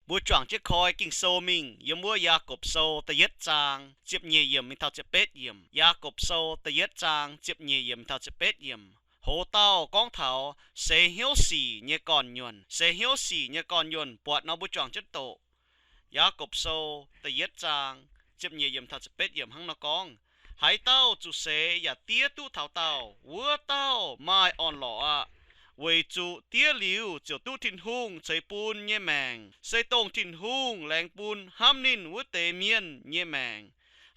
Mbuo juangc jienv koi Ging-Sou mingh yiem wuov Yaagorpc Sou da'yietv zaang ziepc nyeic yiemc mingh taux ziepc betv yiemc. Yaagorpc Sou da'yietv zaang ziepc nyeic yiemc mingh taux ziepc betv yiemc. Hoz dauh gorngv taux seix hnyouv sic nyei gorn-nyuonh. Seix hnyouv sic nyei gorn-nyuonh buatc nor mbuo juangc jienv doqc. Yaagorpc Sou da'yietv zaang ziepc nyeic yiemc taux ziepc betv yiemc hnangv nor gorngv, haaix dauh zuqc seix yaac diev duqv taux daauh, wuov dauh maaih orn-lorqc aqv. Weic zuqc diev liuz ziouc duqv Tin-Hungh ceix bun nyei maengc. Se dongh Tin-Hungh laengz bun hnamv ninh wuov deix mienh nyei maengc.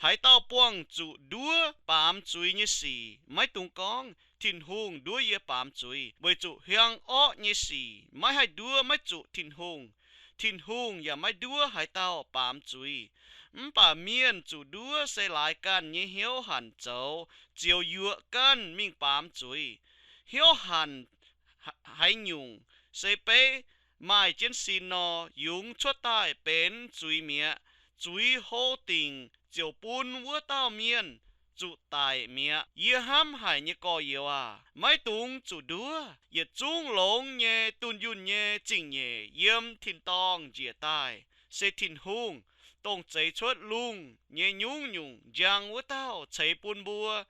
Haaix dauh buangh zuqc nduov baamz zuiz nyei sic, maiv dungx gorngv, Tin-Hungh nduov yie baamz zuiz. Weic zuqc hiuang orqv nyei sic maiv haih nduov maiv zuqc Tin-Hungh. Tin-Hungh yaac maiv nduov haaix dauh baamz zuiz. Mv baac mienh zuqc nduov se laaix ganh nyei hnyouv hanc zoux, ziouc yuoqc ganh mingh baamz zuiz. Hnyouv hanc haaix nyungc, se beiv maaih jienv sin nor, yungz cuotv daaih benx zuiz mi'aqv. Zuiz hlo dingc ziouc bun wuov dauh mienh zuqc daic mi'aqv. Yie hnamv haic nyei gorx-youz aac, maiv dungx zuqc nduov. Yietc zungv longx nyei dunh yunh nyei zingh nyeic yiem tin-dorngh njiec daaih se Tin-Hungh, dongh zeix cuotv lungh nyei nyungc-nyungc njang wuov dauh ceix bun mbuo.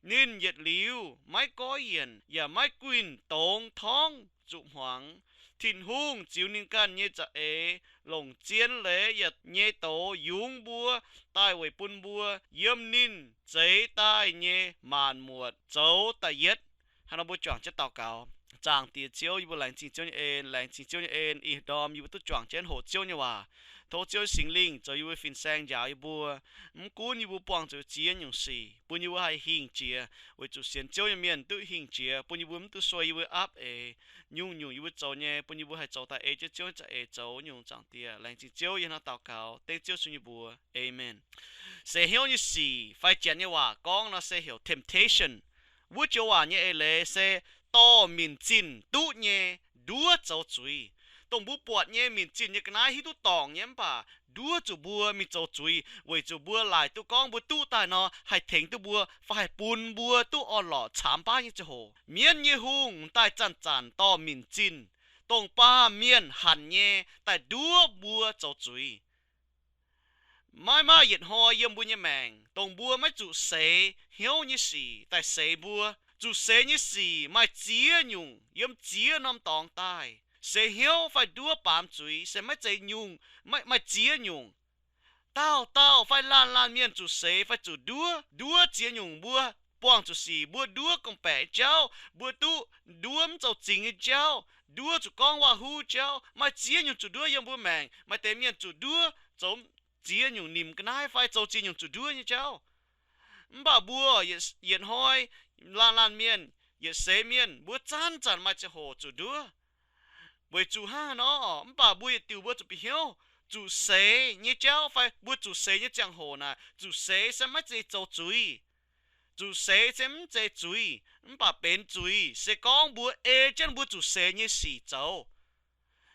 Ninh yietc liuz maiv goiv yienc yaac maiv guinh dongz torngv zuqc hmuangx. Tin-Hungh ziux ninh ganh nyei za'eix longc zien leiz yaac nyei doz yungz mbuo daaih weic bun mbuo yiem ninh zeix daaih nyei maanc muotc zoux da'yietv. Hnangv nor mbuo juangc jienv daux gaux. Zaangc Diex Ziouv, yie mbuo laengz zingh Ziouv nyei en, laengz zingh Ziouv nyei en ih ndorm yie mbuo duqv juangc jienv hoqc Ziouv nyei waac. Tov Ziouv Singx Lingh zoux yie mbuo fin-saeng njaaux yie mbuo. Mv gunv yie mbuo buangh zuqc ziex nyungc sic, bun yie mbuo haih hingh jiex, weic zuqc sienx Ziouv nyei mienh duqv hingh jiex, bun yie mbuo mv duqv sueih yie mbuo aapv eix. Nyungc-nyungc yie mbuo zoux nyei, bun yie mbuo haih zoux daaih ei jienv Ziouv nyei za'eix zoux nyungc. Zaangc Diex, laengz zingh Ziouv, yie hnangv daux gaux dengv Ziouv Yesu nyei mbuox. Aamen. Seix hnyouv nyei sic fai Janx nyei waac gorngv nor se heuc temptation. Wuov joux waac nyei eix leiz se dorh minc zinh duqv nyei nduov zoux zuiz. Dongh mbuo buatc nyei minc zinh nyei ga'naaiv hiuv duqv dorngc nyei mv baac nduov zuqc mbuo mingh zoux zuiz weic zuqc mbuo laaic duqv gorngv mbuo duqv daaih nor haih tengx duqv mbuo fai haih bun mbuo duqv orn-lorqc camx baav nyei ziangh hoc. Mienv nyei hungh m'daaih zanc-zanc dorh minc zinh, dongh baamh mienh hanc nyei daaih nduov mbuo zoux zuiz. Maiv maaih yietc hnoi yiem mbuo nyei maengc dongh mbuo maiv zuqc seix hnyouv nyei sic daaih seix mbuo. Zuqc seix nyei sic maaih ziex nyungc yiem ziex norm dorngx daaih. Seix hnyouv fai nduov baamz zuiz se maiv zeiz nyungc, maiv, maaih ziex nyungc. Dauh dauh fai laanh laanh mienh zuqc seix fai zuqc nduov. Nduov ziex nyungc mbuo buangh zuqc sic, mbuo nduov gorngv-baeqc jauv, mbuo duqv nduov mv zoux zingx nyei jauv, nduov zuqc gorngv waac-huv jauv. Maaih ziex nyungc zuqc nduov yiem mbuo maengc. Maaih deix mienh zuqc nduov zoux ziex nyungc nimc ga'naaiv fai zoux ziex nyungc zuqc nduov nyei jauv. Mv baac mbuo yietc, yietc hnoi laanh laanh mienh, yietc seix mienh, mbuo zanc-zanc maaih ziangh hoc zuqc nduov. Weic zuqc hnangv haaix nor, mv baac mbuo yietc diuc mbuo zuqc bieqc hnyouv, zuqc seix nyei jauv fai mbuo zuqc seix nyei ziangh hoc naaic, zuqc seix se maiv zeiz zoux zuiz. Zuqc seix se mv zeiz zuiz, mv baac benx zuiz se gorngv mbuo ei jienv mbuo zuqc seix nyei sic zoux.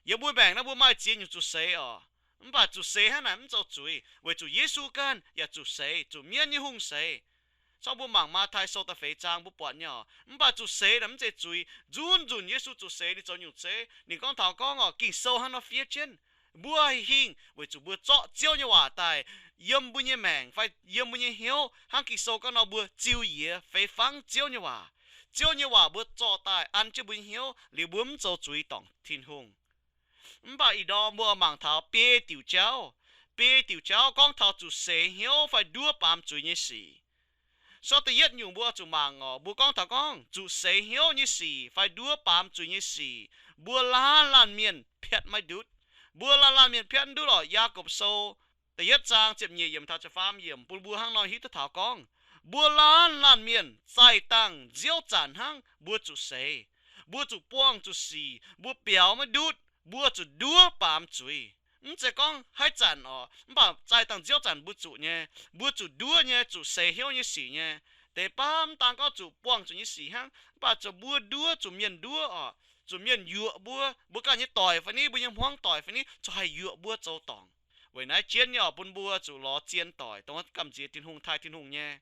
Yiem mbuo maengc naaiv mbuo maaih ziex nyungc zuqc seix oc. Mv baac zuqc seix hnangv naaic mv zoux zuiz, weic zuqc Yesu ganh yaac zuqc seix, zuqc mienv nyei hungh seix. Corc mbuo mangc Matv^taai Sou da'feix zaang mbuo buatc nyei oc. Mv baac zuqc seix naaic mv zeiz zuiz. Nzunc nzunc Yesu zuqc seix ninh zoux nyungc zeiv. Ninh gorngv taux gorngv oc, Ging-Sou hnangv nor fiev jienv. Mbuo haih hingh weic zuqc mbuo zorqv Ziouv nyei waac daaih yiem mbuo nyei maengc fai yiem mbuo nyei hnyouv. Hnangv Ging-Sou gorngv nor, mbuo ziux yiex feix fangv Ziouv nyei waac. Ziouv nyei waac mbuo zorqv daaih an jienv mbuo nyei hnyouv liuz mbuo mv zoux zuiz dorngc Tin-Hungh. Mv baac ih ndorm mbuo mangc taux biei diuc jauv. Biei diuc jauv gorngv taux zuqc seix hnyouv fai nduov baamz zuiz nyei sic. Sortv da'yietv nyungc mbuo zuqc mangc oc, mbuo gorngv taux gorngv zuqc seix hnyouv nyei sic fai nduov baamz zuiz nyei sic, mbuo laanh laanh mienh piatv maiv ndutv. Mbuo laanh laanh mienh piatv mv ndutv oc. Yaagorpc Sou da'yietv zaang ziepc nyeic yiemc taux ziepc faam yiemc bun mbuo hnangv nor hiuv duqv taux gorngv, mbuo laanh laanh mienh zaih dangh nziouv zanc hnangv mbuo zuqc seix, mbuo zuqc buangh zuqc sic, mbuo biaux maiv ndutv, mbuo zuqc nduov baamz zuiz. Mv zeiz gorngv haaix zanc oc, mv baac zaih dangh nziouv zanc mbuo zuqc nyei, mbuo zuqc nduov nyei, zuqc seix hnyouv nyei sic nyei. Deix baav mv daan gorngv zuqc buangh zuqc nyei sic hnangv, mv baac zuqc mbuo nduov, zuqc mienh nduov oc, zuqc mienh yuoqc mbuo, mbuo ganh nyei doic fai ni, mbuo nyei hmuangv doic fai ni, zuqc haih yuoqc mbuo zoux dorngc. Weic naaiv jienv nyei oc, bun mbuo zuqc lorz zien doic, dongh gamh nziex Tin-Hungh, taaih Tin-Hungh nyei.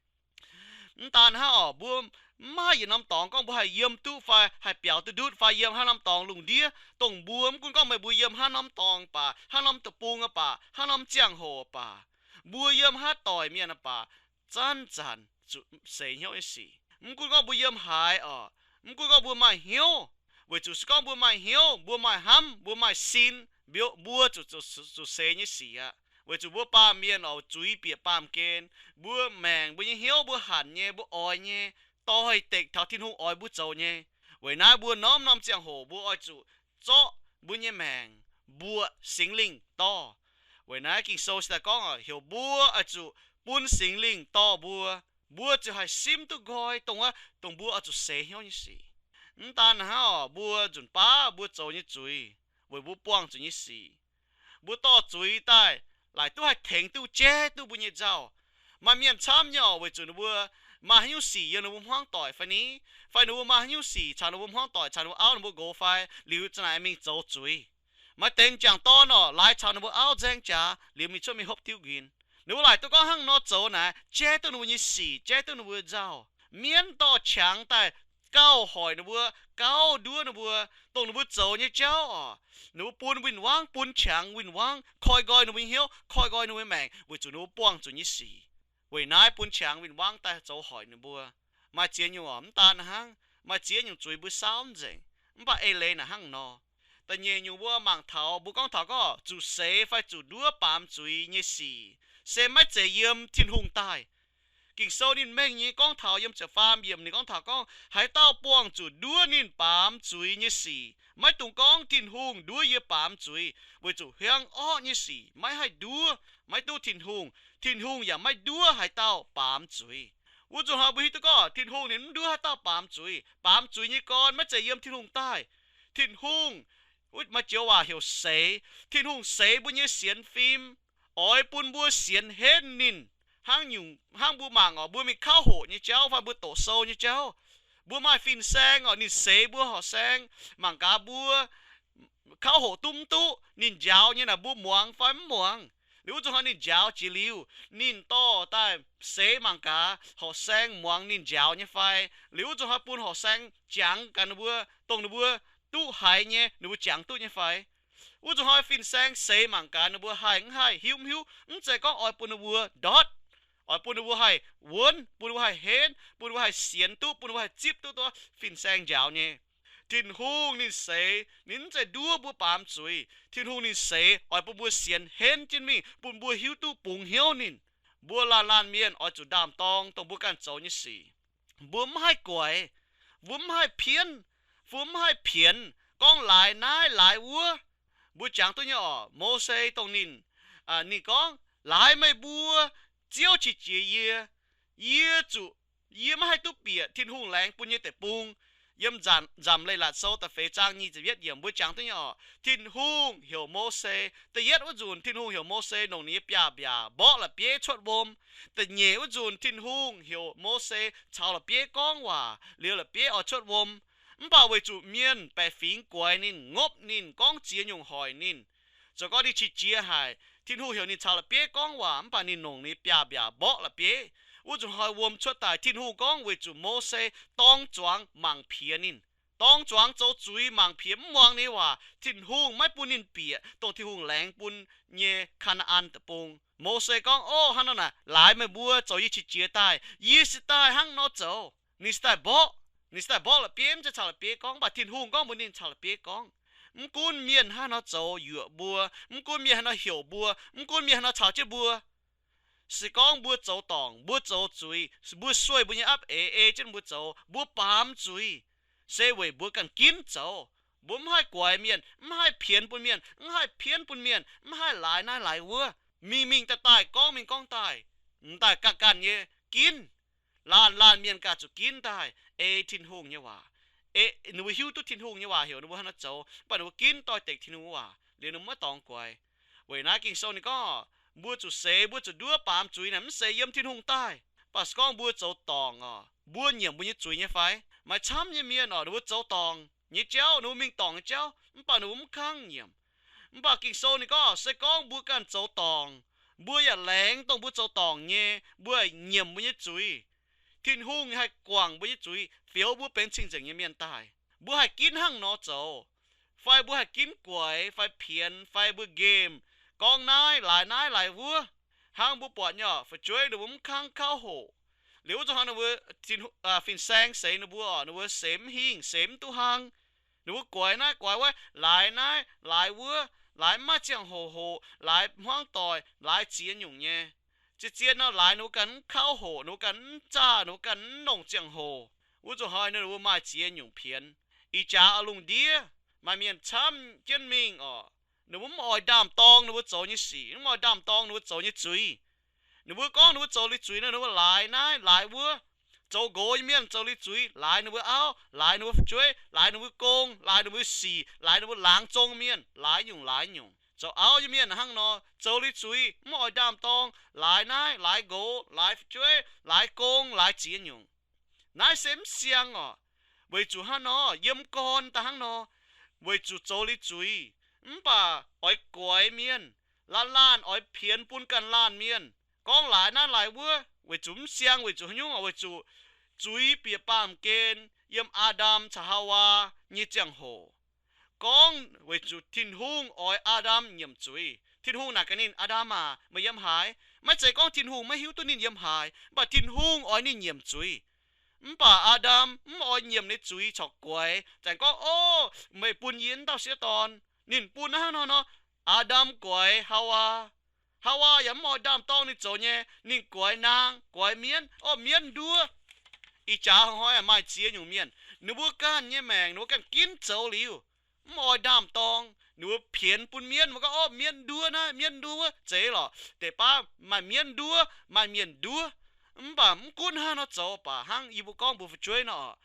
Mv daan hnangv orqc, mbuo mv maaih yietc norm dorngx gorngv mbuo haih yiem duqv fai haih biaux duqv ndutv fai yiem haaix norm dorngx lungh ndiev, dongh mbuo mv gunv gorngv meih mbuo yiem haaix norm dorngx baac, haaix norm deic-bung baac, haaix norm ziangh hoc baac, mbuo yiem haaix doic mienh baac, zanc-zanc zuqc seix hnyouv nyei sic. Mv gunv gorngv mbuo yiem haaix orqc, mv gunv gorngv mbuo maaih hnyouv, weic zuqc se gorngv mbuo maaih hnyouv, mbuo maaih hnamv, mbuo maaih sin, mbuo zuqc, zuqc seix nyei sic aqv. Weic zuqc mbuo baamh mienh oix zuiz bieqc baamh gen, mbuo maengc, mbuo nyei hnyouv, mbuo hanc nyei, mbuo oix nyei, doix-dekc taux Tin-Hungh oix mbuo zoux nyei. Weic naaiv mbuo norm-norm ziangh hoc mbuo oix zuqc zorqv mbuo nyei maengc mbuoqc Singx Lingh dorh. Weic naaiv Ging-Sou se daaih gorngv heuc mbuo oix zuqc bun Singx Lingh dorh mbuo. Mbuo ziouc haih simv duqv nqoi dongh wuov, dongh mbuo oix zuqc seix hnyouv nyei sic. Mv daan hnangv orqc, mbuo nzunc baav mbuo zoux nyei zuiz, weic mbuo buangh zuqc nyei sic, mbuo dorh zuiz daaih, laaic duqv haih tengx duqv, jaiv duqv mbuo nyei nzauh. Maaih mienh camv nyei orqc, weic zuqc ninh mbuo maaih haaix nyungc sic yiem ninh mbuo hmuangv doic fai ni, fai ninh mbuo maaih haaix nyungc sic caux ninh mbuo hmuangv doic, caux ninh mbuo auv, ninh mbuo nqox fai, liuz za'naaic mingh zoux zuiz. Maaih deix m'jangc dorn orqc, laaix caux ninh mbuo auv nzaeng jaax, liuz mingh cuotv mingh hopv diuv nquin. Ninh mbuo laaic duqv gorngv hnangv nor zoux naaic, jaiv duqv ninh mbuo nyei sic, jaiv duqv ninh mbuo nzauh. Mienv dorh qangx daaih gauh hoic ninh mbuo, gauh nduov ninh mbuo, dongh ninh mbuo zoux nyei jauv orqc, ninh mbuo bun win-wangv, bun qangx win-wangv, koi nqoi ninh mbuo nyei hnyouv, koi nqoi ninh mbuo nyei maengc, weic zuqc ninh mbuo buangh zuqc nyei sic. Weic naaiv bun qangx win-wangv daaih zoux hoic ninh mbuo. Maaih ziex nyungc orqc, mv daan hnangv, maaih ziex nyungc zuiz mbuo saauv mv nzengc, mv baac eix leiz naaic hnangv nor. Da'nyeic nyungc mbuo mangc taux, mbuo gorngv taux gorngv zuqc seix fai zuqc nduov baamz zuiz nyei sic, se maiv zeiz yiem Tin-Hungh daaih. Ging-Sou ninh mengh nyei gorngv taux yiem ziepc faam yiemc ninh gorngv taux gorngv haaix dauh buangh zuqc nduov ninh baamz zuiz nyei sic, maiv dungx gorngv Tin-Hungh nduov yie baamz zuiz, weic zuqc hiuang orqv nyei sic maiv haih nduov, maiv duqv Tin-Hungh. Tin-Hungh yaac maiv nduov haaix dauh baamz zuiz. Wuov nzunc hnoi mbuo hiuv duqv gorngv Tin-Hungh ninh mv nduov haaix dauh baamz zuiz. Baamz zuiz nyei gorn maiv zeiz yiem Tin-Hungh daaih. Tin-Hungh, wuov maaih joux waac heuc seix. Tin-Hungh seix mbuo nyei sienx fim, oix bun mbuo sienx henv ninh. Hnangv nyungc, hnangv mbuo mangc orqc, mbuo mingh kauv hoqc nyei jauv fai mbuo doqc sou nyei jauv, mbuo maaih fin-saeng orqc, ninh seix mbuo horqc saeng, mangc gaax mbuo kauv hoqc duqv mv duqv, ninh njaaux nyei naaic mbuo muangx fai mv muangx. Liuz wuov nzunc hnoi ninh njaaux jiex liuz, ninh dorh daaih seix mangc gaax horqc saeng muangx ninh njaaux nyei fai. Liuz wuov nzunc hnoi bun horqc saeng jangx gaax ninh mbuo, dongh ninh mbuo duqv haiz nyei, ninh mbuo jangx duqv nyei fai. Wuov nzunc hnoi fin-saeng seix mangc gaax ninh mbuo haih mv haih, hiuv mv hiuv, mv zeiz gorngv oix bun ninh mbuo ndortv, oix bun ninh mbuo haih wuonv, bun ninh mbuo haih henv, bun ninh mbuo haih sienx duqv, bun ninh mbuo haih zipv duqv, duqv fin-saeng njaaux nyei. Tin-Hungh ninh seix, ninh mv zeiz nduov mbuo baamz zuiz. Tin-Hungh ninh seix oix bun mbuo sienx henv jienv mingh, bun mbuo hiuv duqv bungx hnyouv ninh. Mbuo laanh laanh mienh oix zuqc ndaam-dorng dongh mbuo ganh zoux nyei sic. Mbuo mv haih guaix, mbuo mv haih pienv, mbuo mv haih pienx gorngv laaix naaiv laaix wuov. Mbuo jangx duqv nyei orqc, Mose dongh ninh, ninh gorngv, laaix meih mbuo, Ziouv qiex jiez yie, yie zuqc, yie maiv haih duqv bieqc Tin-Hungh laengz bun nyei deic-bung. Yiem Nzamc Leiz-Latc Sou da'feix zaang nyic ziepc yietv yiemc mbuo jangx duqv nyei orqc, Tin-Hungh heuc Mose. Da'yietv wuov nzunc Tin-Hungh heuc Mose longc ninh nyei biaav-mbiaac mborqv la'bieiv cuotv wuom. Da'nyeic wuov nzunc Tin-Hungh heuc Mose caux la'bieiv gorngv waac liuz la'bieiv oix cuotv wuom. Mv baac weic zuqc mienh baeqc fingx guaix ninh, ngopv ninh, gorngv ziex nyungc hoic ninh, zoux gorngv ninh qiex jiez haic. Tin-Hungh heuc ninh caux la'bieiv gorngv waac, mv baac ninh longc ninh biaav-mbiaac mborqv la'bieiv. Wuov nzunc hnoi wuom cuotv daaih, Tin-Hungh gorngv weic zuqc Mose dorng zuangx mangc piex ninh, dorng zuangx zoux zuiz mangc piex mv muangx ninh nyei waac, Tin-Hungh maiv bun ninh bieqc dongh Tin-Hungh laengz bun nyei Kaa^naa^an Deic-Bung. Mose gorngv, Ov, hnangv nor naaic, laaix meih mbuo zoux yie qiex jiez daaih. Yie se daaih hnangv nor zoux. Ninh se daaih mborqv, ninh se daaih mborqv la'bieiv, mv zeiz caux la'bieiv gorngv, mv baac Tin-Hungh gorngv mbuox ninh caux la'bieiv gorngv. Mv gunv mienh hnangv haaix nor zoux yuoqc mbuo, mv gunv mienh haaix nor heuc mbuo, mv gunv mienh haaix nor caux jienv mbuo, se gorngv mbuo zoux dorngc, mbuo zoux zuiz, mbuo sueih mbuo nyei apv eix ei jienv mbuo zoux, mbuo baamz zuiz, se weic mbuo ganh ginv zoux. Mbuo mv haih guaix mienh, mv haih pienx bun mienh, mv haih pienv bun mienh, mv haih laaix naaiv laaix wuov, mingh mingh daaih daaih, gorngv mingh gorngv daaih, m'daaih ganh ganh nyei ginv. Laanh laanh mienh ganh zuqc ginv daaih ei Tin-Hungh nyei waac. Ei ninh mbuo hiuv duqv Tin-Hungh nyei waac heuc ninh mbuo hnangv naaiv zoux, mv baac ninh mbuo ginv doix-dekc Tin-Hungh nyei waac liuz ninh mbuo maiv dorngx guaix. Weic naaiv Ging-Sou ninh gorngv, mbuo zuqc seix, mbuo zuqc nduov baamz zuiz naaic mv zeiz yiem Tin-Hungh daaih. Mv baac se gorngv mbuo zoux dorngc orqc, mbuo nyiemc mbuo nyei zuiz nyei fai? Maaih camv nyei mienh orqc, ninh mbuo zoux dorngc nyei jauv, ninh mbuo mingh dorngc nyei jauv, mv baac ninh mbuo mv kangv nyiemc. Mv baac Ging-Sou ninh gorngv, se gorngv mbuo ganh zoux dorngc, mbuo yaac laengz dongh mbuo zoux dorngc nyei, mbuo nyiemc mbuo nyei zuiz. Tin-Hungh haih guangc mbuo nyei zuiz, fioux mbuo benx cing-nzengc nyei mienh daaih. Mbuo haih ginv hnangv nor zoux, fai mbuo haih ginv guaix fai pienx fai mbuo nqemh, gorngv naaiv laaix naaiv laaix wuov, hnangv mbuo buatc nyei oc, fu'jueiv ninh mbuo mv kangv kauv hoqc. Liuz wuov zuqc hnangv ninh mbuo, fin-saeng seix ninh mbuo oc, ninh mbuo seix mv hingh, seix mv duqv hnangv. Ninh mbuo guaix naaiv guaix wuov, laaix naaiv laaix wuov, laaix mv maaih ziangh hoc hoqc, laaix hmuangv doic, laaix ziex nyungc nyei. Zien-zien nor laaix ninh mbuo ganh mv kauv hoqc, ninh mbuo ganh mv zaah, ninh mbuo ganh mv longc ziangh hoc. Wuov zuqc hnoi ninh mbuo maaih ziex nyungc pienx. Ih jaax oix lungh ndiev maaih mienh camv jienv mingh oc, ninh mbuo mv oix ndaam-dorng ninh mbuo zoux nyei sic, mv oix ndaam-dorng ninh mbuo zoux nyei zuiz. Ninh mbuo gorngv ninh mbuo zoux liuz zuiz nor, ninh mbuo laaix naaiv laaix wuov. Zoux nqox nyei mienh zoux liuz zuiz, laaix ninh mbuo auv, laaix ninh mbuo fu'jueiv, laaix ninh mbuo gong, laaix ninh mbuo sic, laaix ninh mbuo laangz zong mienh, laaix nyungc laaix nyungc. Zoux auv nyei mienh hnangv nor, zoux liuz zuiz mv oix ndaam-dorng, laaix naaiv laaix nqox, laaix fu'jueiv, laaix gong, laaix ziex nyungc. Naaiv se mv siang oc. Weic zuqc hnangv nor, yiem gorn daaih hnangv nor, weic zuqc zoux liuz zuiz, mv baac oix guaix mienh, laanh laanh oix pienx bun ganh laanh mienh, gorngv laaix naaiv laaix wuov, weic zuqc mv siang, weic zuqc haaix nyungc, weic zuqc zuiz bieqc baamh gen yiem Aa^ndam caux Haawaa nyei ziangh hoc. Gorngv weic zuqc Tin-Hungh oix Aa^ndam nyiemc zuiz. Tin-Hungh naaic gaax ninh, Aa^ndam aac, meih yiem haaix? Maiv zeiz gorngv Tin-Hungh maiv hiuv duqv ninh yiem haaix, mv baac Tin-Hungh oix ninh nyiemc zuiz. Mv baac Aa^ndam mv oix nyiemc ninh zuiz corc guaix, zanc gorngv, O, meih bun yie wuov dauh sieqv dorn. Ninh bun hnangv nor nor, Aa^ndam guaix Haawaa. Haawaa yaac mv oix ndaam-dorng ninh zoux nyei, ninh guaix naang, guaix mienv, o, mienv nduov. Ih jaax hnoi maaih ziex nyungc mienh, ninh mbuo ganh nyei maengc ninh mbuo ganh ginv zoux liuz, mv oix ndaam-dorng, ninh mbuo pienx bun mienv, mbuo gorngv, O, mienv nduov naaiv, mienv nduov wuov, zeiz lorqc, deix baav maaih mienv nduov, maaih mienh nduov. Mv baac mv gunv hnangv nor zoux, baac hnangv yie mbuo gorngv mbuo fu'jueiv nor,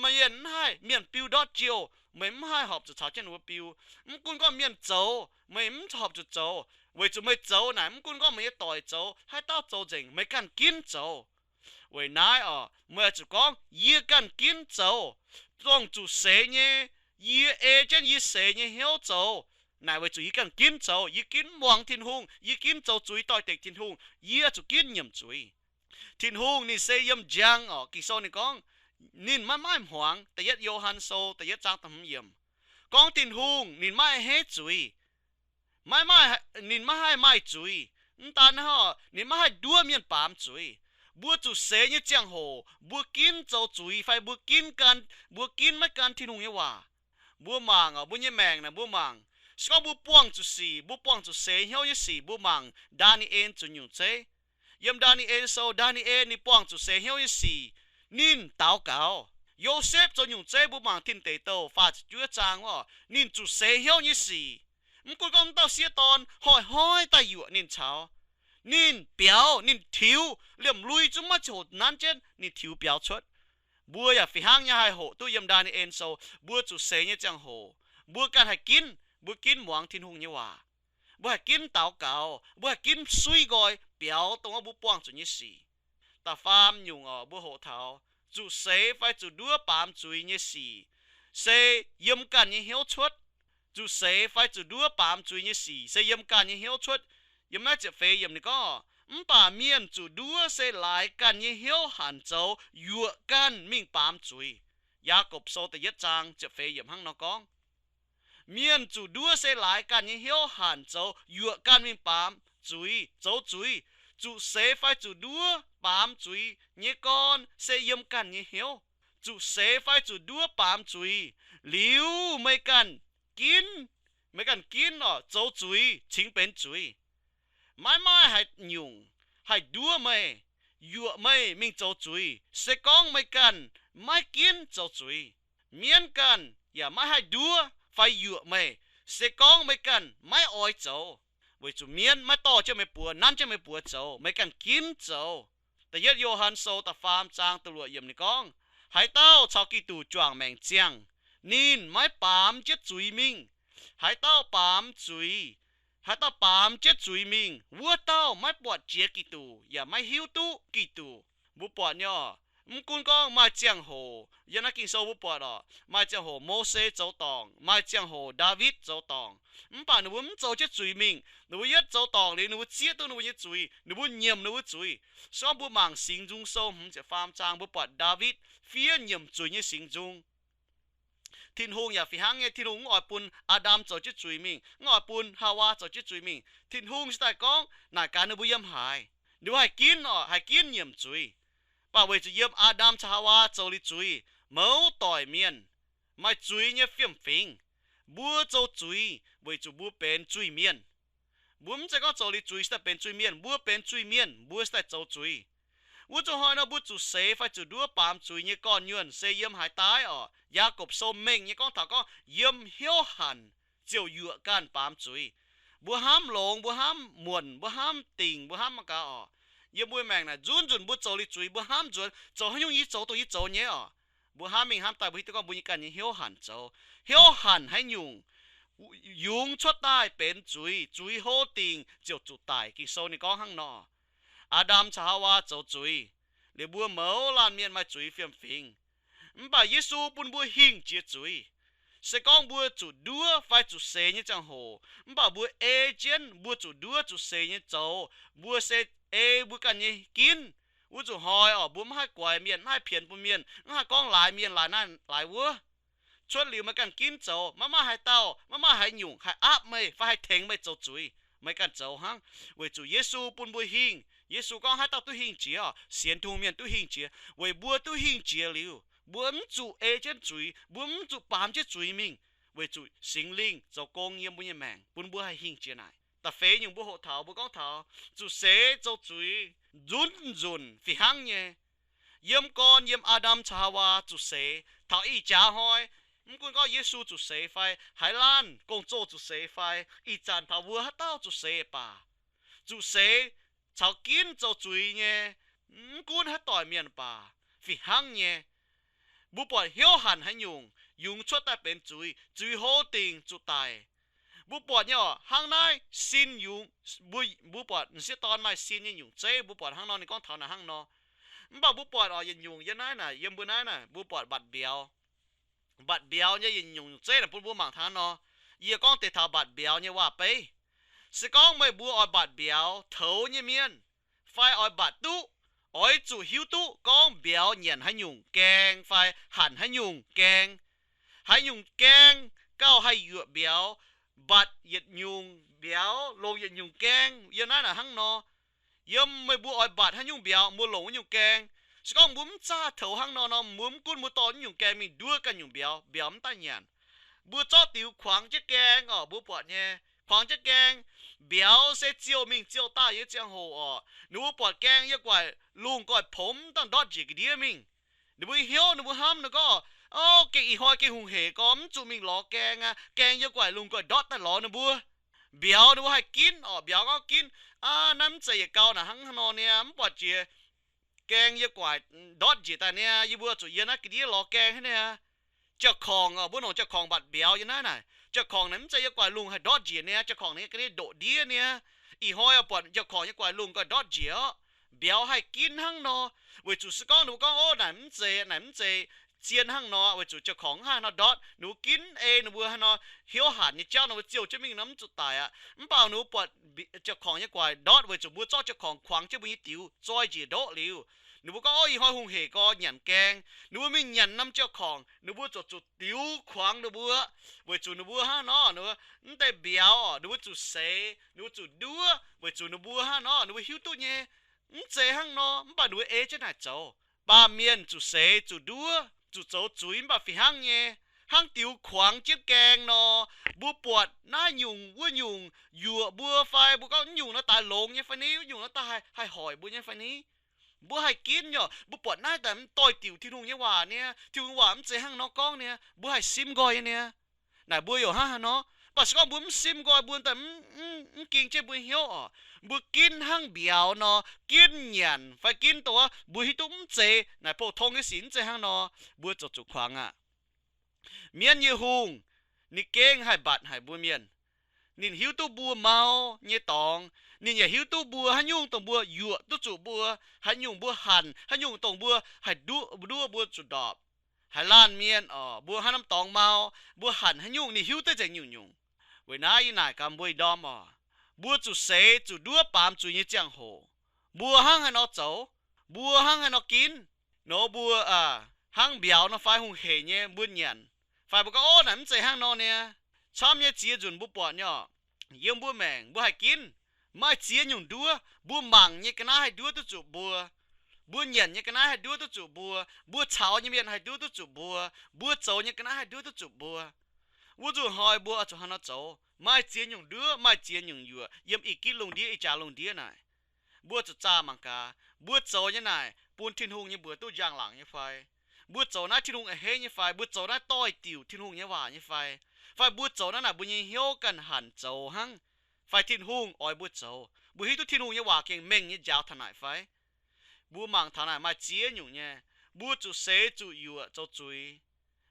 meih mienh mv haih, mienh biu ndortv jiouh, meih mv haih horpc zuqc caux jienv ninh mbuo biu. Mv gunv gorngv mienh zoux, meih mv horpc zuqc zoux, weic zuqc meih zoux naaic, mv gunv gorngv meih nyei doic zoux, haaix dauh zoux nzengc, meih ganh ginv zoux. Weic naaiv oc, meih oix zuqc gorngv, Yie ganh ginv zoux, dongh zuqc seix nyei. Yie ei jienv yie seix nyei hnyouv zoux. Naaic weic zuqc yie ganh ginv zoux, yie ginv muangx Tin-Hungh, yie ginv zoux zuiz doix-dekc Tin-Hungh, yie zuqc ginv nyiemc zuiz. Tin-Hungh ninh se yiem njang oc. Ging-Sou ninh gorngv, ninh maiv maaih hmuangx. Da'yietv Yo^han Sou da'yietv zaang da'hmz yiemc gorngv Tin-Hungh ninh maiv heiv zuiz. Maiv maaih, ninh maiv haih maaih zuiz. Mv daan hnangv, ninh maiv haih nduov mienh baamz zuiz. Mbuo zuqc seix nyei ziangh hoc mbuo ginv zoux zuiz fai mbuo ginv gan, mbuo ginv maiv gan Tin-Hungh nyei waac. Mbuo mangc oc, mbuo nyei maengc naaic mbuo mangc, se gorngv mbuo buangh zuqc sic, mbuo buangh zuqc seix hnyouv nyei sic, mbuo mangc Ndaa^ni^en zuqc nyungc zeiv. Yiem Ndaa^ni^en Sou, Ndaa^ni^en ninh buangh zuqc seix hnyouv nyei sic, ninh daux gaux. Yosepv zoux nyungc zeiv, mbuo mangc Tin Deic Douh faah ziepc juov zaang wuov, ninh zuqc seix hnyouv nyei sic. Mv gunv gorngv wuov dauh sieqv dorn hnoi-hnoi daaih yuoqc ninh caux, ninh biaux, ninh tiux, liemh lui zungv maiv ziouc hoqc nanv jienv, ninh tiux biaux cuotv. Mbuo yaac fih hnangv nyei haih hoqc duqv yiem Ndaa^ni^en Sou, mbuo zuqc seix nyei ziangh hoc, mbuo ganh haih ginv, mbuo ginv muangx Tin-Hungh nyei waac. Mbuo haih ginv daux gaux, mbuo haih ginv suiv nqoi biaux dongh wuov mbuo buangh zuqc nyei sic. Da'faam nyungc oc, mbuo hoqc taux zuqc seix fai zuqc nduov baamz zuiz nyei sic se yiem ganh nyei hnyouv cuotv. Zuqc seix fai zuqc nduov baamz zuiz nyei sic se yiem ganh nyei hnyouv cuotv. Yiem naaiv ziepc feix yiemc ninh gorngv, Mv baac mienh zuqc nduov se laaix ganh nyei hnyouv hanc zoux yuoqc ganh mingh baamz zuiz. Yaagorpc Sou da'yietv zaang ziepc feix yiemc hnangv nor gorngv. Mienh zuqc nduov se laaix ganh nyei hnyouv hanc zoux yuoqc ganh mingh baamz zuiz, zoux zuiz. Zuqc seix fai zuqc nduov baamz zuiz nyei gorn se yiem ganh nyei hnyouv. Zuqc seix fai zuqc nduov baamz zuiz liuz, meih ganh ginv, meih ganh ginv oc, zoux zuiz cingx benx zuiz. Maiv maaih haaix nyungc haih nduov meih, yuoqc meih mingh zoux zuiz, se gorngv meih ganh maiv ginv zoux zuiz. Mienv ganh yaac maiv haih nduov fai yuoqc meih, se gorngv meih ganh maiv oix zoux. Weic zuqc mienv maiv dorh jienv meih buoz, nanv jienv meih buoz zoux, meih ganh ginv zoux. Da'yietv Yo^han Sou da'faam zaang da'luoqc yiemc ninh gorngv, Haaix dauh caux Giduc juangc maengc ziangh, ninh maiv baamz jienv zuiz mingh. Haaix dauh baamz zuiz, haaix dauh baamz jienv zuiz mingh, wuov dauh maiv buatc jiex Giduc yaac maiv hiuv duqv Giduc. Mbuo buatc nyei oc, Mv gunv gorngv maaih ziangh hoc, yiem naaiv Ging-Sou mbuo buatc oc, maaih ziangh hoc Mose zoux dorngc, maaih ziangh hoc Ndaawitv zoux dorngc, mv baac ninh mbuo mv zoux jienv zuiz mingh. Ninh mbuo yietv zoux dorngc liuz, ninh mbuo zieqv duqv ninh mbuo nyei zuiz, ninh mbuo nyiemc ninh mbuo zuiz. Se gorngv mbuo mangc Singx Nzung Sou hmz ziepc faam zaang, mbuo buatc Ndaawitv fiev nyiemc zuiz nyei Singx Nzung. Tin-Hungh yaac fih hnangv nyei, Tin-Hungh mv oix bun Aa^ndam zoux jienv zuiz mingh, mv oix bun Haawaa zoux jienv zuiz mingh. Tin-Hungh se daaih gorngv naaic gaax ninh mbuo yiem haaix. Ninh mbuo haih ginv oc, haih ginv nyiemc zuiz. Mv baac weic zuqc yiem Aa^ndam caux Haawaa zoux liuz zuiz, mouz doic mienh, maaih zuiz nyei fiem-fingx. Mbuo zoux zuiz weic zuqc mbuo benx zuiz-mienh. Mbuo mv zeiz gorngv zoux liuz zuiz se daaih benx zuiz-mienh. Mbuo benx zuiz-mienh, mbuo se daaih zoux zuiz. Wuov zuqc hnoi nor mbuo zuqc seix fai zuqc nduov baamz zuiz nyei gorn-nyuonh se yiem haaix daaih oc? Yaagorpc Sou mengh nyei gorngv taux gorngv yiem hnyouv hanc ziouc yuoqc ganh baamz zuiz. Mbuo hnamv longx, mbuo hnamv muonc, mbuo hnamv dingc, mbuo hnamv mangc gaax oc. Yiem mbuo maengc naaic nzunc nzunc mbuo zoux liuz zuiz, mbuo hnamv nzuonx zoux haaix nyungc yie zoux dongh yie zoux nyei oc. Mbuo hnamv mingh hnamv daaih mbuo hiuv duqv gorngv mbuo nyei ganh nyei hnyouv hanc zoux. Hnyouv hanc haaix nyungc yungz cuotv daaih benx zuiz, zuiz hlo dingc ziouc zuqc daic. Ging-Sou ninh gorngv hnangv nor. Aa^ndam caux Haawaa zoux zuiz, liuz mbuo mouz laanh mienh maaih zuiz fiem-fingx. Mv baac Yesu bun mbuo hingh jiex zuiz. Se gorngv mbuo zuqc nduov fai zuqc seix nyei ziangh hoc, mv baac mbuo ei jienv mbuo zuqc nduov zuqc seix nyei zoux, mbuo se ei mbuo ganh nyei ginv. Wuov zuqc hnoi oc, mbuo mv haih guaix mienh, mv haih pienx bun mienh, mv haih gorngv laaix mienh laaix naaiv laaix wuov. Cuotv liuz meih ganh ginv zoux, maiv maaih haaix dauh, maiv maaih haaix nyungc haih aapv meih fai haih tengx meih zoux zuiz. Meih ganh zoux hnangv. Weic zuqc Yesu bun mbuo hingh. Yesu gorngv haaix dauh duqv hingh jiex oc, sienx Tin-Hungh mienh duqv hingh jiex. Weic mbuo duqv hingh jiex liuz, mbuo mv zuqc ei jienv zuiz, mbuo mv zuqc baamz jienv zuiz mingh. Weic zuqc Singx Lingh zoux gong yiem mbuo nyei maengc bun mbuo haih hingh jiex naaic. Da'feix nyungc mbuo hoqc taux, mbuo gorngv taux zuqc seix zoux zuiz nzunc nzunc fih hnangv nyei. Yiem gorn yiem Aa^ndam caux Haawaa zuqc seix taux ih jaax hnoi, mv gunv gorngv Yesu zuqc seix fai haaix laanh gong-zoh zuqc seix fai, ih zanc taux mbuo haaix dauh zuqc seix baac, zuqc seix caux ginv zoux zuiz nyei, mv gunv haaix doic mienh baac, fih hnangv nyei. Mbuo buatc hnyouv hanc haaix nyungc yungz cuotv daaih benx zuiz, zuiz hlo dingc zuqc daic. Mbuo buatc nyei oc, hnangv naaiv sin yungz, mbuo, mbuo buatc m'sieqv dorn maaih sin nyei nyungc zeiv, mbuo buatc hnangv nor, ninh gorngv taux naaic hnangv nor. Mv baac mbuo buatc oc, yietc nyungc yiem naaiv naaic, yiem mbuo naaiv naaic, mbuo buatc mbatc mbiauz. Mbatc mbiauz nyei yietc nyungc zeiv naaic bun mbuo mangc taux hnangv nor. Yie gorngv deix taux mbatc mbiauz nyei waac-beiv. Se gorngv meih mbuo oix mbatc mbiauz toux nyei mienh, fai oix mbatc duqv, oix zuqc hiuv duqv gorngv mbiauz nyanc haaix nyungc gaeng fai hanc haaix nyungc gaeng. Haaix nyungc gaeng gauh haih yuoqc mbiauz, mbatc yietc nyungc mbiauz longc yietc nyungc gaeng. Yiem naaiv naaic hnangv nor. Yiem meih mbuo oix mbatc haaix nyungc mbiauz, mbuo longc wuov nyungc gaeng. Se gorngv mbuo mv zaah toux hnangv nor nor, mbuo mv gunv mbuo dorh wuov nyungc gaeng mingh nduov ganh nyungc mbiauz, mbiauz mv daaih nyanc. Mbuo zorqv diux kuangx jienv gaeng oc, mbuo buatc nyei, kuangx jienv gaeng. Mbiauz se ziouh mingh ziouh daaih nyei ziangh hoc oc, ninh mbuo buatc gaeng yiem gu'nguaaic lungh goiv pomx dangh ndortv njiec ga'ndiev mingh. Ninh mbuo hnyouv, ninh mbuo hnamv nor gorngv, o, gengh ih hnoi gengh hungh hec gorx, mv zuqc mingh lorz gaeng aqv. Gaeng yiem gu'nguaaic lungh goiv ndortv daaih lorz ninh mbuo. Mbiauz ninh mbuo haih ginv oc, mbiauz gorngv ginv, aa, naaiv mv zeiz yietc gau naaic hnangv nor niaa, mv buatc jiex gaeng yiem gu'nguaaic ndortv njiec daaih niaa, yie mbuo zuqc yiem naaiv ga'ndiev lorz gaeng hnangv niaa. Jauv-korngc oc, mbuo longc jauv-korngc mbatc mbiauz yiem naaiv naaic. Jauv-korngc naaic mv zeiz yiem gu'nguaaic lungh haih ndortv njiec niaa, jauv-korngc naaic ga'ndiev ndoqc ndiev niaa. Ih hnoi oc, buatc jauv-korngc yiem gu'nguaaic lungh goiv ndortv njiec oc. Mbiauz haih ginv hnangv nor, weic zuqc se gorngv ninh mbuo gorngv, o, naaic mv zeiz, naaic mv zeiz zien hnangv nor, weic zuqc jauv-korngc mv haih hnangv nor ndortv, ninh mbuo ginv ei ninh mbuo hnangv nor, hnyouv hanc nyei jauv ninh mbuo ziouh jienv mingh nor mv zuqc daic aqv. Mv baac ninh mbuo buatc jauv-korngc nyei gu'nguaaic ndortv weic zuqc mbuo zorqv jauv-korngc kuangx jienv mbuo nyei diux zoi njiec ndoqv liuz, ninh mbuo gorngv, o, ih hnoi hungh hec gorx nyanc gaeng. Ninh mbuo mingh nyanc norm jauv-korngc, ninh mbuo ziouc zuqc diux kuangx ninh mbuo, weic zuqc ninh mbuo hnangv nor, ninh mbuo mv deix mbiauz oc, ninh mbuo zuqc seix, ninh mbuo zuqc nduov, weic zuqc ninh mbuo hnangv nor, ninh mbuo hiuv duqv nyei. Mv zeiz hnangv nor, mv baac ninh mbuo ei jienv naaic zoux. Baamh mienh zuqc seix, zuqc nduov, zuqc zoux zuiz mv baac fih hnangv nyei, hnangv diux kuangx jienv gaeng nor. Mbuo buatc naaiv nyungc wuov nyungc yuoqc mbuo fai mbuo gorngv, wuov nyungc nor daaih longx nyei fai ni, wuov nyungc nor daaih haih, haih hoic mbuo nyei fai ni. Mbuo haih ginv nyei oc. Mbuo buatc naaiv daaih mv doix-diuc Tin-Hungh nyei waac niaa, Tin-Hungh waac mv zeiz hnangv nor gorngv niaa, mbuo haih simv nqoi nyei niaa. Naaic mbuo yaac hnangv haaix nor. Mv baac se gorngv mbuo mv simv nqoi, mbuo daaih mv, mv ging jienv mbuo hnyouv oc. Mbuo ginv hnangv mbiauz nor, ginv nyanc fai ginv dongh wuov, mbuo hiuv duqv mv zeiz, naaic pou-tong nyei sic mv zeiz hnangv nor, mbuo ziouc zuqc kuangx aqv. Mienv nyei hungh, ninh gengh haih mbatc haic mbuo mienh. Ninh hiuv duqv mbuo mau nyei dorngx. Ninh yaac hiuv duqv mbuo haaix nyungc dongh mbuo yuoqc duqv zuqc mbuo, haaix nyungc mbuo hanc, haaix nyungc dongh mbuo haih nduov, nduov mbuo zuqc ndorpc, haaix laanh mienh oc, mbuo haaix norm dorngx mau, mbuo hanc haaix nyungc ninh hiuv duqv nzengc nyungc-nyungc. Weic naaiv yie naaic gaax mbuo ih ndorm oc, mbuo zuqc seix zuqc nduov baamz zuiz nyei ziangh hoc, mbuo hnangv haaix nor zoux? Mbuo hnangv haaix nor ginv? Nor mbuo hnangv mbiauz nor fai hungh heic nyei mbuo nyanc, fai mbuo gorngv, Ov, naaic mv zeiz hnangv nor niaa. Camv nyei ziex nzunc mbuo buatc nyei oc, yiem mbuo maengc mbuo haih ginv maaih ziex nyungc nduov. Mbuo mangc nyei ga'naaiv haih nduov duqv zuqc mbuo. Mbuo nyanc nyei ga'naaiv haih nduov duqv zuqc mbuo. Mbuo caux nyei mienh haih nduov duqv zuqc mbuo. Mbuo zoux nyei ga'naaiv haih nduov duqv zuqc mbuo. Wuov nzunc hnoi mbuo oix zuqc hnangv haaix nor zoux? Maaih ziex nyungc nduov, maaih ziex nyungc yuoqc yiem ih gitv lungh ndiev, ih jaax lungh ndiev naaic. Mbuo zuqc zaah mangc gaax, mbuo zoux nyei naaic bun Tin-Hungh nyei mbuox duqv njang-laangc nyei fai? Mbuo zoux naaiv Tin-Hungh a'hneiv nyei fai? Mbuo zoux naaiv doix-diuc Tin-Hungh nyei waac nyei fai? Fai mbuo zoux naaiv naaic mbuo nyei hnyouv ganh hanc zoux hnangv, fai Tin-Hungh oix mbuo zoux? Mbuo hiuv duqv Tin-Hungh nyei waac gengh mengh nyei njaaux taux naaic fai? Mbuo mangc taux naaic maaih ziex nyungc nyei. Mbuo zuqc seix zuqc yuoqc zoux zuiz.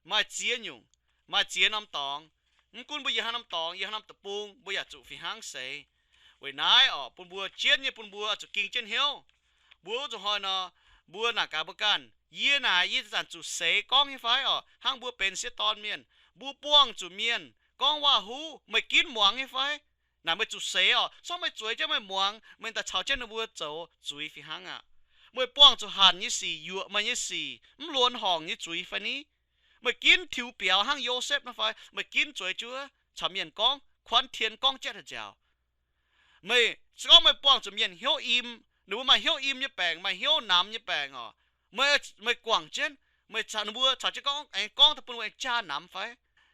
Maaih ziex nyungc, maaih ziex norm dorngx. Mv gunv mbuo yiem haaix norm dorngx, yiem haaix norm deic-bung, mbuo yaac zuqc fih hnangv seix. Weic naaiv oc, bun mbuo jienv nyei, bun mbuo zuqc ging jienv hnyouv. Mbuo wuov nzunc hnoi nor, mbuo naaic gaax mbuo ganh, Yie naaic yie zanc zuqc seix gorngv nyei fai oc? Hnangv mbuo benx sieqv dorn mienh, mbuo buangh zuqc mienh gorngv waac-huv, meih ginv muangx nyei fai? Naaic meih zuqc seix oc. Sorng meih zueiz jienv meih muangx, meih daaih caux jienv ninh mbuo zoux zuiz fih hnangv aqv. Meih buangh zuqc hanc nyei sic, yuoqc meih nyei sic, mv luonx horngc nyei zuiz fai ni? Meih ginv tiux biaux hnangv Yosepv nor fai? Meih ginv zueiz juov caux mienh gorngv, kuanv tien gorngv jatv haaix nziaaux? Meih se gorngv meih buangh zuqc mienh hnyouv im, ninh mbuo maaih hnyouv im nyei baengc, maaih hnyouv namx nyei baengc oc, meih, meih guangc jienv, meih caux ninh mbuo caux jienv gorngv, aengx gorngv daaih bun ninh mbuo aengx jaa namx fai?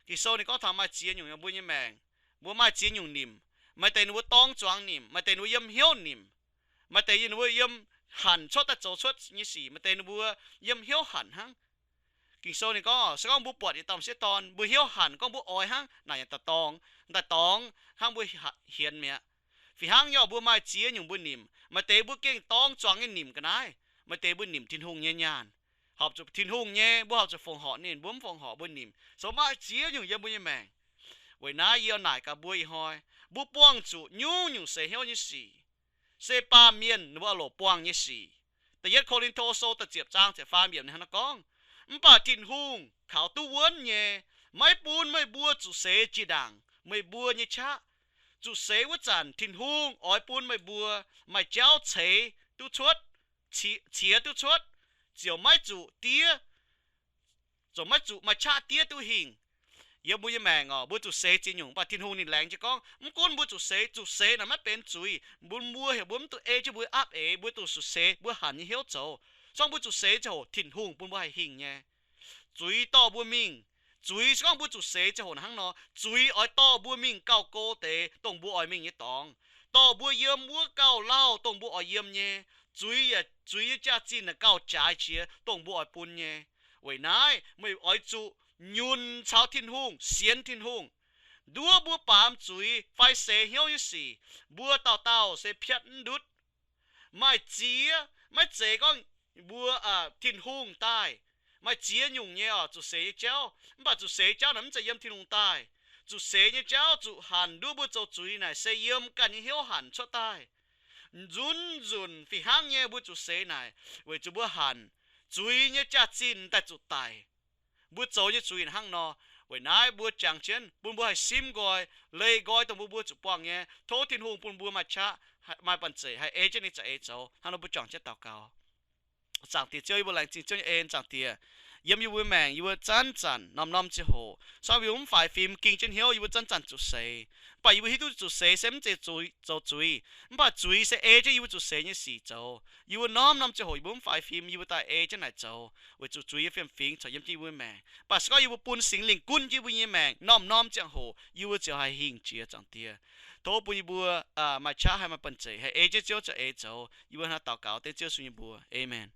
Ging-Sou ninh gorngv taux maaih ziex nyungc yiem mbuo nyei maengc. Mbuo maaih ziex nyungc nimc. Maaih deix ninh mbuo dorng zuangx nimc, maaih deix ninh mbuo yiem hnyouv nimc, maaih deix ninh mbuo yiem hanc cuotv daaih zoux cuotv nyei sic, maaih deix ninh mbuo yiem hnyouv hanc hnangv. Ging-Sou ninh gorngv, se gorngv mbuo buatc yietc dauh m'sieqv dorn, mbuo hnyouv hanc gorngv mbuo oix hnangv naaic, daaih dorngx, daaih dorngx hnangv mbuo hienx mi'aqv. Fih hnangv nyei oc, mbuo maaih ziex nyungc mbuo nimc. Maaih deix mbuo gengh dorng zuangx nyei nimc ga'naaiv. Maaih deix mbuo nimc Tin-Hungh nyei nyaanh. Horpc zuqc Tin-Hungh nyei, mbuo horpc zuqc fongc horc ninh. Mbuo mv fongc horc mbuo nimc. So maaih ziex nyungc yiem mbuo nyei maengc. Weic naaiv yie naaic gaax mbuo ih hnoi, mbuo buangh zuqc nyungc-nyungc seix hnyouv nyei sic, se baamh mienh ninh mbuo oix loc buangh nyei sic. Da'yietv Ko^lin^to Sou da'ziepc zaang ziepc faam yiemc ninh hnangv naaiv gorngv, Mv baac Tin-Hungh kaux duqv wuonv nyei, maiv bun meih mbuo zuqc seix jiex ndaangc meih mbuo nyei qaqv. Zuqc seix wuov zanc Tin-Hungh oix bun meih mbuo maaih jauv ceix duqv cuotv, qiex duqv cuotv, ziouc maiv zuqc diev, ziouc maiv zuqc maaih qaqv diev duqv hingh. Yiem mbuo nyei maengc oc, mbuo zuqc seix ziex nyungc, mv baac Tin-Hungh ninh laengz jienv gorngv, mv gunv mbuo zuqc seix, zuqc seix naaic maiv benx zuiz. Mbuo, mbuo heuc mbuo mv duqv ei jienv mbuo aapv eix, mbuo zuqc seix, mbuo hanc nyei hnyouv zoux. Se gorngv mbuo zuqc seix ziangh hoc Tin-Hungh bun mbuo haih hingh nyei. Zuiz dorh mbuo mingh. Zuiz se gorngv mbuo zuqc seix ziangh hoc hnangv nor, zuiz oix dorh mbuo mingh gauh go deix dongh mbuo oix mingh nyei dorngx, dorh mbuo yiem wuov gauh lauh dongh mbuo oix yiem nyei. Zuiz yaac, zuiz nyei jaax-zinh naaic gauh jaaix jiex dongh mbuo oix bun nyei. Weic naaiv meih oix zuqc nyunc caux Tin-Hungh, sienx Tin-Hungh, nduov mbuo baamz zuiz fai seix hnyouv nyei sic. Mbuo dauh dauh se piatv mv ndutv. Maaih ziex, maiv zeiz gorngv mbuo, Tin-Hungh daaih. Maaih ziex nyungc nyei oc, zuqc seix nyei jauv. Mv baac zuqc seix jauv naaic mv zeiz yiem Tin-Hungh daaih. Zuqc seix nyei jauv, zuqc hanc nduov mbuo zoux zuiz naaic se yiem ganh nyei hnyouv hanc cuotv daaih. Nzunc nzunc fih hnangv nyei mbuo zuqc seix naaic weic zuqc mbuo hanc, zuiz nyei jaax-zinh daaih zuqc daic. Mbuo zoux nyei zuiz hnangv nor. Weic naaiv mbuo jangx jienv bun mbuo haih simv nqoi, leih nqoi dongh mbuo, mbuo zuqc buangh nyei. Tov Tin-Hungh bun mbuo maaih qaqv, maaih banh zeic haih ei jienv ninh za'eix zoux. Hnangv nor mbuo juangc jienv daux gaux. Zaangc Diex Ziouv, yie mbuo laengz zingh Ziouv nyei en. Zaangc Diex, yiem yie mbuo maengc yie mbuo zanc-zanc norm-norm ziangh hoc, se gorngv yie mbuo mv faix fim ging jienv hnyouv, yie mbuo zanc-zanc zuqc seix. Mv baac yie mbuo hiuv duqv zuqc seix se mv zeiz zoux zuiz. Mv baac zuiz se ei jienv yie mbuo zuqc seix nyei sic zoux. Yie mbuo norm-norm ziangh hoc yie mbuo mv faix fim, yie mbuo daaih ei jienv naaic zoux, weic zuqc zuiz nyei fiem-fingx caux yiem jienv yie mbuo maengc. Mv baac se gorngv yie mbuo bun Singx Lingh gunv jienv yie mbuo nyei maengc norm-norm ziangh hoc, yie mbuo ziouc haih hingh jiex, Zaangc Diex. Tov bun yie mbuo maaih qaqv, haih maaih banh zeic, haih ei jienv Ziouv za'eix zoux. Yie mbuo hnangv naaiv daux gaux dengv Ziouv Yesu nyei mbuox. Aamen.